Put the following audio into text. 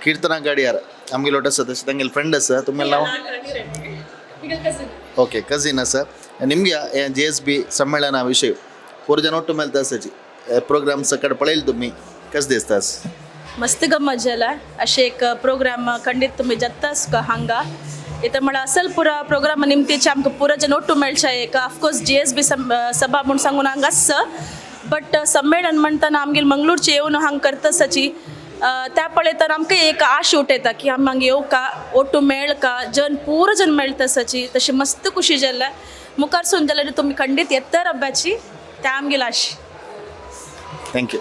कीर्तना गाडयार आमगेलो आसा, तशें तांगेले फ्रेंड आसा. तुमगेलें नांव? ओके, कझीन आसा. निमगे हे जीएसबी संमेळना विशय पोर जन ಒಟ್ಟು मेळता आसाची प्रोग्राम सकट पळयले तुमी, कशें दिसता? मस्त गम्मत जाला. अशें एक प्रोग्राम खंडीत तुमी जाताच हांगा इथं म्हळ्यार असल पुरा प्रोग्राम निमतीचे आमकां पुरा जन ಒಟ್ಟು मेळच्या. एक ऑफकोर्स जीएसबी सभा म्हूण सांगून हांगा आसता, बट संमेळन म्हणटना आमगेर मंगळूरचे येवन हांगा करतासाची, त्या पळयतना आमकां एक आश उठयता की आमी हांगा येवका, ಒಟ್ಟು मेळका, जन पूरा जन मेळटासाची. तशें मस्त खुशी जाल्या. मुखार सून जाल्यार तुमी खंडीत येता रब्याची त्या आमगेर आश. Thank you.